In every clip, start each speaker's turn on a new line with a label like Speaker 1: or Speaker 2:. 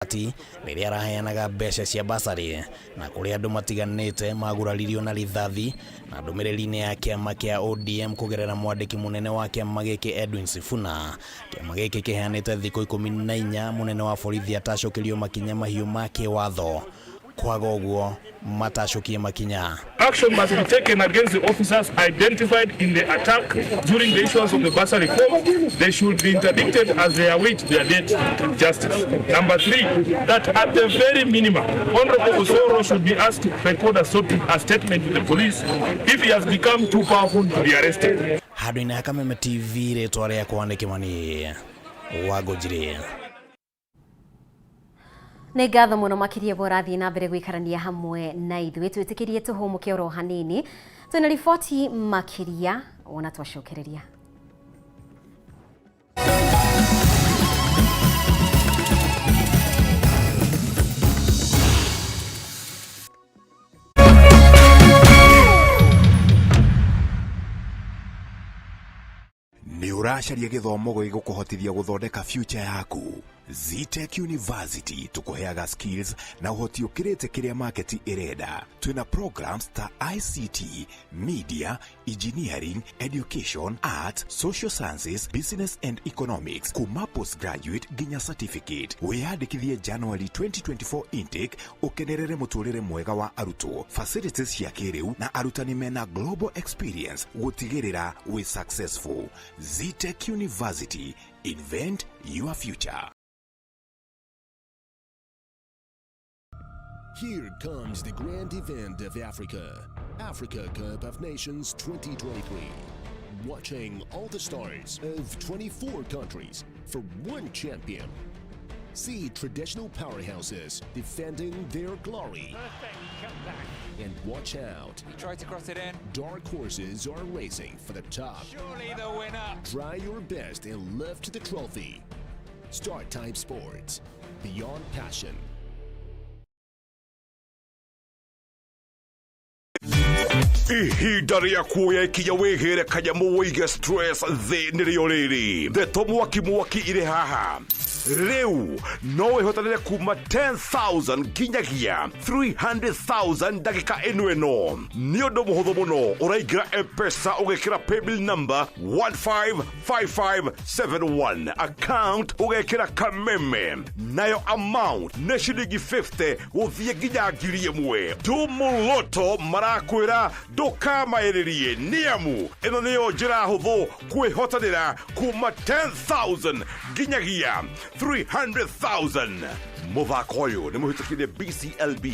Speaker 1: Ati rĩrĩa araheanaga mbeca cia basarĩ na kũrĩ andũ matiganĩte maguraririo na rithathi. Na ndũmĩrĩri-inĩ ya kĩama kĩa ODM kũgerera mwandĩki mũnene wa kĩama gĩkĩ Edwin Sifuna, kĩama gĩkĩ kĩheanĩte thikũ 14 mũnene wa borithi atacũkĩrio makinya mahiũ ma kĩwatho, kwaga ũguo matacũkie makinya.
Speaker 2: Action must be taken against the officers identified in the attack during the issuance of the bursary form. They should be interdicted as they await their date with justice. Number three, that at the very minimum, Honorable Osoro should be asked to record a statement to the police if he has become too powerful to be arrested.
Speaker 1: Handũ-inĩ ha Kameme TV, rĩtwa rĩakwa nĩ Kĩmani wa Ngũnjiri.
Speaker 3: Nĩ ngatho mũno makĩria bora ũrathiĩ na mbere gũikarania hamwe na ithuĩ. Twĩtĩkĩrie tũhũmũke oro hanini, twĩna riboti makĩria wona twacokereria.
Speaker 4: Nĩ ũracaria gĩthomo gĩgũkũhotithia gũthondeka future yaku? Zetech University tũkũheaga skills na ũhoti ũkĩrĩte kĩrĩa market ĩrenda. Twĩna programs ta ICT, media, engineering, education, arts, social sciences, business and economics, kuma postgraduate nginya certificate. Wĩyandĩkithie January 2024 intake ũkenerere mũtũrĩre mwega wa arutwo, facilities cia kĩrĩu na arutani mena global experience gũtigĩrĩra wĩ successful. Zetech University, invent your future.
Speaker 5: Here comes the grand event of Africa, Africa Cup of Nations 2023. Watching all the stars of 24 countries for one champion. See traditional powerhouses defending their glory. And watch out.
Speaker 6: He tried to cross it in.
Speaker 5: Dark horses are racing for the top.
Speaker 6: Surely the winner.
Speaker 5: Try your best and lift the trophy. Star Time Sports. Beyond passion.
Speaker 4: Ihinda rĩa kuoya ikinya wĩgĩre kanyamũ wĩige stress thĩ nĩrĩo rĩrĩ. Ndeto mwaki mwaki irĩ haha. Rĩu no wĩhotanĩre kuma 10,000 nginyagia 300,000 ndagĩka ĩno ĩno. Nĩ ũndũ mũhũthũ mũno, ũraingĩra M-Pesa ũgekĩra paybill number 155571, account ũgekĩra Kameme, nayo amount nĩ ciringi 50 gũthiĩ nginya 1,000. Ndumuloto marakwĩra ndũkamaĩrĩrie, nĩamu ĩno nĩyo njĩra hũthũ kwĩhotanĩra kuma 10,000 nginyagia 300,000. Mũthako ũyũ nĩ mũhĩtũkire BCLB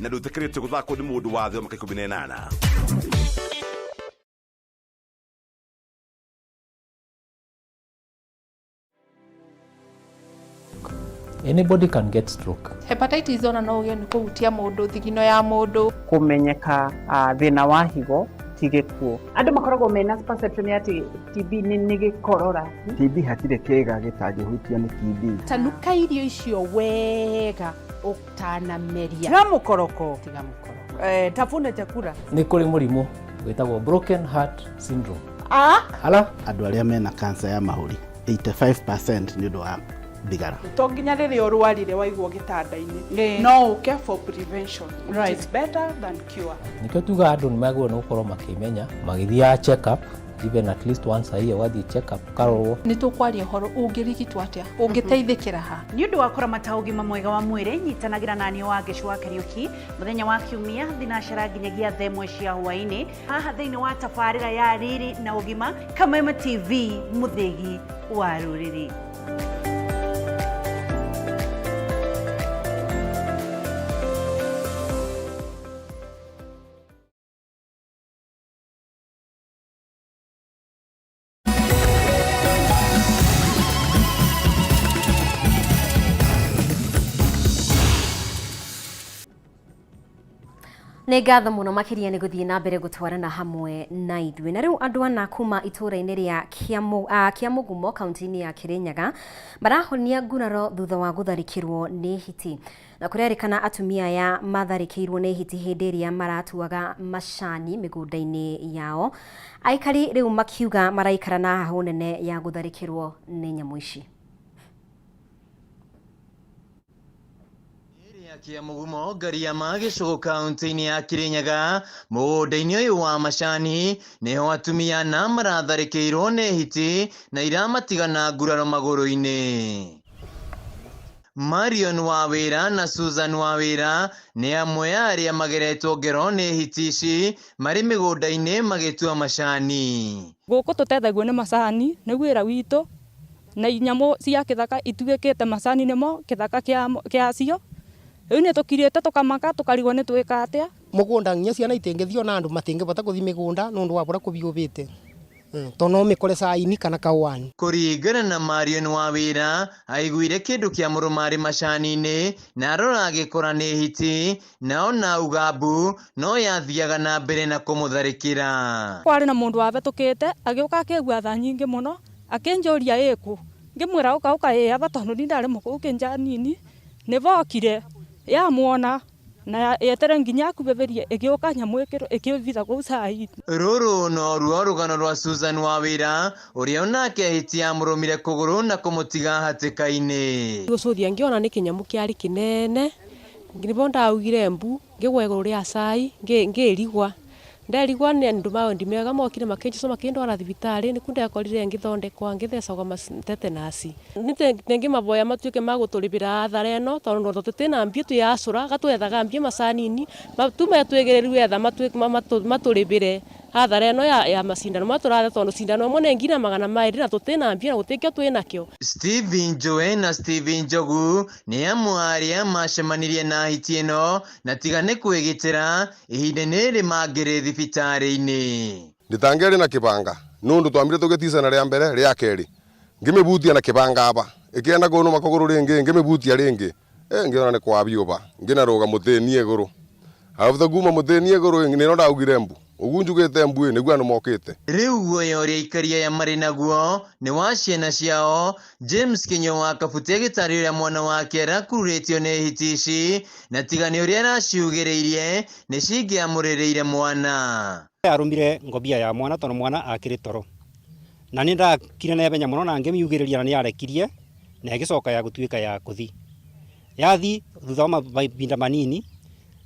Speaker 4: na ndũĩtĩkĩrĩtio gũthakwo nĩ mũndũ wa thĩ wa mĩaka 18.
Speaker 7: Anybody can get stroke.
Speaker 8: Hepatitis ona no ũgĩe nĩ kũhutia mũndũ, thigino ya mũndũ.
Speaker 9: Kũmenyeka thĩna wa higo ti gĩkuũ.
Speaker 10: Andũ makoragwo mena perception ya atĩ TB nĩ gĩkorora.
Speaker 11: TB hatirĩ kĩga gĩtangĩhutio nĩ TB.
Speaker 8: Tanuka irio icio wega ũtanameria.
Speaker 12: Tiga mũkoroko.
Speaker 8: Tiga mũkoroko.
Speaker 12: Tafuna chakula.
Speaker 7: Nĩ kũrĩ mũrimũ wĩtagwo broken heart syndrome.
Speaker 8: Ah?
Speaker 7: Ala?
Speaker 13: Andũ arĩa mena cancer ya mahũri 85% nĩ ũndũ wa thigara.
Speaker 14: To nginya rĩrĩa ũrwarire waigwo gĩtanda-inĩ, no ũke for prevention, which is better than cure.
Speaker 7: Nĩkĩo tugaga andũ nĩ magĩrĩirwo nĩ gũkorwo makĩmenya, magĩthiaga check up even at least once a year, ũgathiĩ check up ũkarorwo.
Speaker 8: Nĩ tũkwaria ũhoro ũngĩrigitwo atĩa, ũngĩteithĩkĩra ha.
Speaker 15: Nĩ ũndũ wa kũramata ũgima mwega wa mwĩrĩ, nyitanagĩra na niĩ Wangeci wa Kariũki mũthenya wa Kiumia thinacara nginyagia thaa 1 cia hwaĩ-inĩ haha thĩinĩ wa tabarĩra ya Riri na Ũgima, Kameme TV, mũthĩgi wa rũrĩrĩ.
Speaker 3: Nĩ ngatho mũno makĩria nĩ gũthiĩ na mbere gũtwarana hamwe na ithuĩ. Na rĩu andũ ana kuma itũũra-inĩ rĩa Kĩamũgumo kaunti-inĩ ya Kĩrĩnyaga marahonia nguraro thutha wa gũtharĩkĩrwo nĩ hiti. Na kũrerĩkana atumia aya matharĩkĩirwo nĩ hiti hĩndĩ ĩrĩa maratuaga macani mĩgũnda-inĩ yao. Aikari rĩu makiuga maraikara na hahũ nene ya gũtharĩkĩrwo nĩ nyamũ ici.
Speaker 16: Kĩamugumo Ngariama gĩcũgũ kaunti-inĩ ya Kirinyaga mũgũnda-inĩ ũyũ wa macani nĩho atumia ana maratharĩkĩirwo nĩ hiti na iramatiga na nguraro magũrũ-inĩ. Marion Wawĩra na Susan Wawĩra nĩ amwe a arĩa mageretwo ngero nĩ hiti ici marĩ mĩgũnda-inĩ magĩtua macani.
Speaker 17: Gũkũ tũtethagio nĩ macani nĩ wĩra witũ na nyamũ cia kĩthaka ituĩkĩte macani nĩmo kĩthaka kĩacio. Rĩu nĩ tũkirĩte tũkamaka tũkarigwo nĩ twĩka atĩa.
Speaker 18: Mũgũnda nginya ciana itingĩthiĩ ona andũ matingĩbota gũthiĩ mĩgũnda nĩ ũndũ wa bũrĩa kũbiũbĩte to no mĩkore caini kana kahũa-inĩ.
Speaker 16: Kũringana na Marion Wawĩra, aiguire kĩndũ kĩa mũrũma arĩ macani-inĩ na arora agĩkora nĩ hiti na ona auga mbu no yathiaga na mbere na kũmũtharĩkĩra.
Speaker 17: Kwarĩ na mũndũ wabetũkĩte agĩũka akĩigua tha nyingĩ mũno akĩnjũria ĩkũ ngĩmwĩra ũka ũka ĩ aba tondũ ni ndarĩ mũkũu kĩnja nini nĩbokire yamwona na yetere nginya akubeberie ĩgĩũka nyamũ ĩkĩbitha kũu cai.
Speaker 16: Rũrũ noruo rũgano rwa Susan Wawĩra ũrĩa onake hiti yamũrũmire kũgũrũ na kũmũtiga hatĩka-inĩ.
Speaker 19: Gũcũthia ngĩona nĩ kĩnyamũ kĩarĩ kĩnene nĩbo ndaugire mbu ngĩgwa igũrũ rĩa cai ngĩrigwa nderigwa nĩ andũ ma wendi mega mokire makĩnjoca makĩndwara thibitarĩ nĩkuo ndekorire ngĩthondekwa ngĩthecagwo tetenasi. Nĩngĩmaboya matuĩke ma gũtũrĩbĩra athara ĩno tondũ tũtĩna mbia twĩyacũra gatwethaga mbia macanini tume twĩgĩrĩru etha matũrĩbĩre athara ĩno ya macindano matũrathe tondũ cindano ĩmwe nĩ ngiri magana merĩ na tũtĩna mbia na gũtikĩo twĩnakĩo.
Speaker 16: Steven Njoe na Steven Njogu nĩ amwe arĩa macemanirie na hiti ĩno na tiga nĩ kwĩgitĩra ihinda-inĩ rĩrĩ mangĩrĩ thibitarĩ-inĩ.
Speaker 20: Nditangĩarĩ na kĩbanga nũndũ twambire tũgĩticana rĩa mbere rĩa kerĩ ngĩmĩbutia na kĩbanga aba ĩkĩenda kũnũma kũgũrũ rĩngĩ ngĩmĩbutia rĩngĩ ngĩona nĩ kwabiũba ngĩnarũga mũtĩni igũrũ after kuma mũtĩni igũrũ nĩro ndaugire mbu ũguo njugĩte mbu nĩguo andũ mokĩte.
Speaker 16: Rĩu guoya ũrĩa aikari aya marĩ naguo nĩ wa ciana ciao. James Kinyua wa Kabute agĩtarĩria ũrĩa mwana wake arakururĩtio nĩ hiti ici na tiga nĩ ũrĩa araciugĩrĩirie nĩ cingĩamũrĩrĩire mwana.
Speaker 21: Arũmire ngobia ya mwana tondũ mwana akĩrĩ toro na nĩ ndakire na ihenya mũno na ngĩmiugĩrĩria na nĩ yarekirie na ĩgĩcoka ya gũtuĩka ya kũthi yathi thutha wa mahinda manini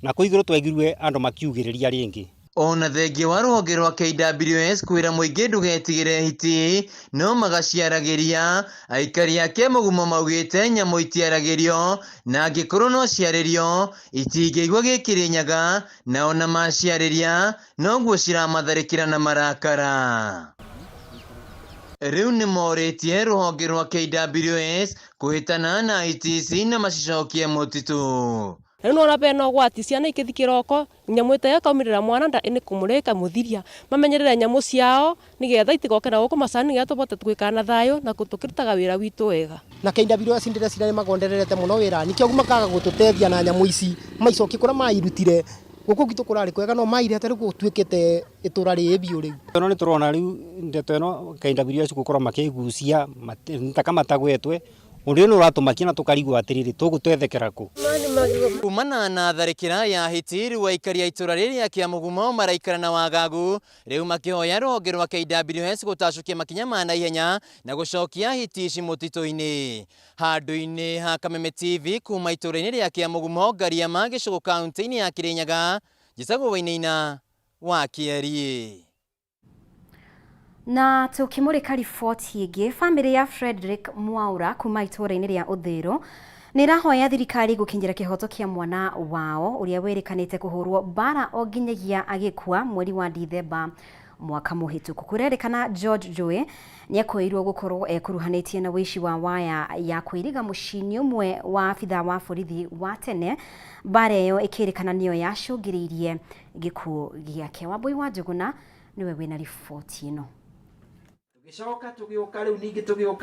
Speaker 21: na kũu igũrũ twaiguire andũ makiugĩrĩria rĩngĩ.
Speaker 16: Ona thengia wa rũhonge rwa KWS kwĩra mũingĩ ndũgetigĩre hiti no magaciaragĩria aikari a Kĩamugumo maugĩte nyamũ itiaragĩrio na angĩkorwo no ciarĩrio itingĩigua gĩkĩrĩnyaga na ona maciarĩria noguo ciramatharĩkĩra na marakara. Rĩu nĩ morĩtie rũhonge rwa KWS kũhĩtana na hiti ici na macicokie mũtitũ.
Speaker 19: Rĩu nĩwona bena ũgwati ciana ikĩthi kĩroko nyamũ ĩta ĩkaumĩrĩra mwana nĩ kũmũrĩa ĩkamũthiria mamenyerere nyamũ ciao nĩgetha itigoke na gũkũ macani nĩgetha tũbote gũikara na thayũ na tũkĩrutaga wĩra witũ wega.
Speaker 18: Na KWS ndĩreciria nĩ magondererete mũno wĩra nĩkĩo makaga gũtũteithia na nyamũ ici maicokie kũrĩa mairutire gũkũ gwitũ kũrarĩ kwega no mairete rĩu gũtuĩkĩte itũra rĩ biũ rĩu.
Speaker 21: Ĩno nĩ tũrona rĩu ndeto ĩno KWS gũkorwo makĩigucia taka matagwetwe ũndũ ũyũ nĩ ũratũmakia na tũkarigwo atĩrĩrĩ tũgũtethekera kũ.
Speaker 16: Kumana na tharĩkĩra ya hiti rĩu aikari a itũra rĩrĩ rĩa Kĩamugumo maraikara na wagagu rĩu makĩhoya rũhonge rwa KWS gũtacũkia makinya ma naihenya na gũcokia hiti ici mũtitũ-inĩ. Handũ-inĩ ha Kameme TV kuma itũra-inĩ rĩa Kĩamugumo Ngariama gĩcũgũ kaunti-inĩ ya Kirinyaga njĩtagwo Wainaina wa Kĩeriĩ.
Speaker 3: Na tukimurika riboti ĩngĩ, bamĩrĩ ya Frederick Mwaura kuma itũra-inĩ rĩa Ũthĩrũ nĩ ĩrahoya thirikari gũkinyĩra kĩhoto kĩa mwana wao ũrĩa wĩrĩkanĩte kũhũrwo mbara o nginyagia agĩkua mweri wa Dithemba mwaka mũhĩtũku. Kũrerĩkana George Joe nĩekũĩirwo gũkorwo ekuruhanĩtie na wĩici wa waya ya kũiriga mũciĩ-inĩ ũmwe wa abithaa wa borithi wa tene, mbara ĩyo ĩkĩrĩkana nĩyo yacũngĩrĩirie gĩkuũ gĩake. Wambui wa Njũgũna nĩwe wĩna riboti ĩno.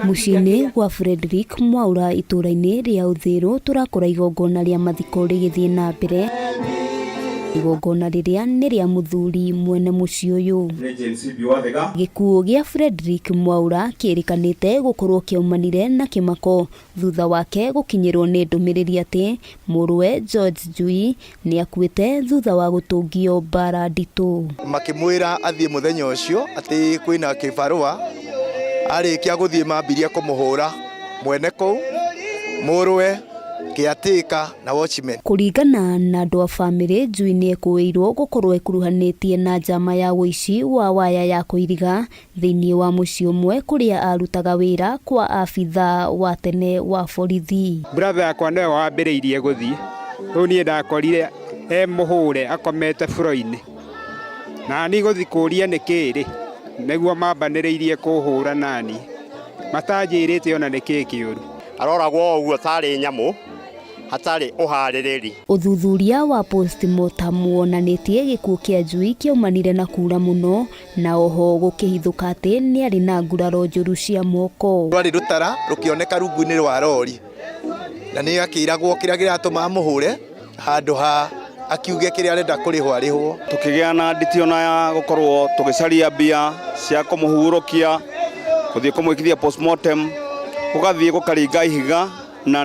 Speaker 22: Mũciĩ-inĩ gwa Frederick Mwaura itũra-inĩ rĩa Ũthĩrũ tũrakora igongona rĩa mathiko rĩgĩthiĩ na mbere. Igongona rĩrĩa nĩ rĩa mũthuri mwene mũciĩ ũyũ. Gĩkuũ gĩa Frederick Mwaura kĩrĩkanĩte gũkorwo kĩaumanire na kĩmako thutha wake gũkinyĩrwo nĩ ndũmĩrĩri atĩ mũrũwe George Njui nĩ akuĩte thutha wa gũtũngio mbara nditũ.
Speaker 23: Makĩmwĩra athiĩ mũthenya ũcio atĩ kwĩna kĩbarũa arĩkia gũthiĩ mambirie kũmũhũra mwene kũu mũrũwe Caretaker na watchman.
Speaker 22: Kũringana na andũ a bamĩrĩ, Njui nĩ ekũĩirwo gũkorwo ekuruhanĩtie na njama ya ũici wa waya ya kũiriga thĩinĩ wa mũciĩ ũmwe kũrĩa arutaga wĩra kwa abithaa wa tene wa borithi.
Speaker 1: Brother yakwa nĩwe wambĩrĩirie gũthiĩ, rĩu niĩ ndakorire e mũhũre akomete buro-inĩ, na niĩ gũthiĩ kũũria nĩkĩ rĩ, nĩguo mambanĩrĩirie kũhũra nani matanjĩrĩte ona nĩkĩ kĩũru.
Speaker 2: Aroragwo ũguo tarĩ nyamũ hatarĩ ũharĩrĩri.
Speaker 22: Ũthuthuria wa postmortem wonanĩtie gĩkuũ kĩa Njui kĩaumanire na kura mũno na oho gũkĩhithũka atĩ nĩarĩ na nguraro njũru cia moko.
Speaker 23: Rwarĩ rũtara rũkĩoneka rungu-inĩ rwa rori, na nĩ akĩragwo kĩrĩa kĩratũma amũhũre handũ ha akiuge kĩrĩa arenda kũrĩhwo arĩhwo.
Speaker 6: Tukĩgĩa na nditi ona ya gũkorwo tũgĩcaria mbia cia kũmũhurũkia, gũthiĩ kũmwĩkithia postmortem, gũgathiĩ gũkaringa ihiga na nĩ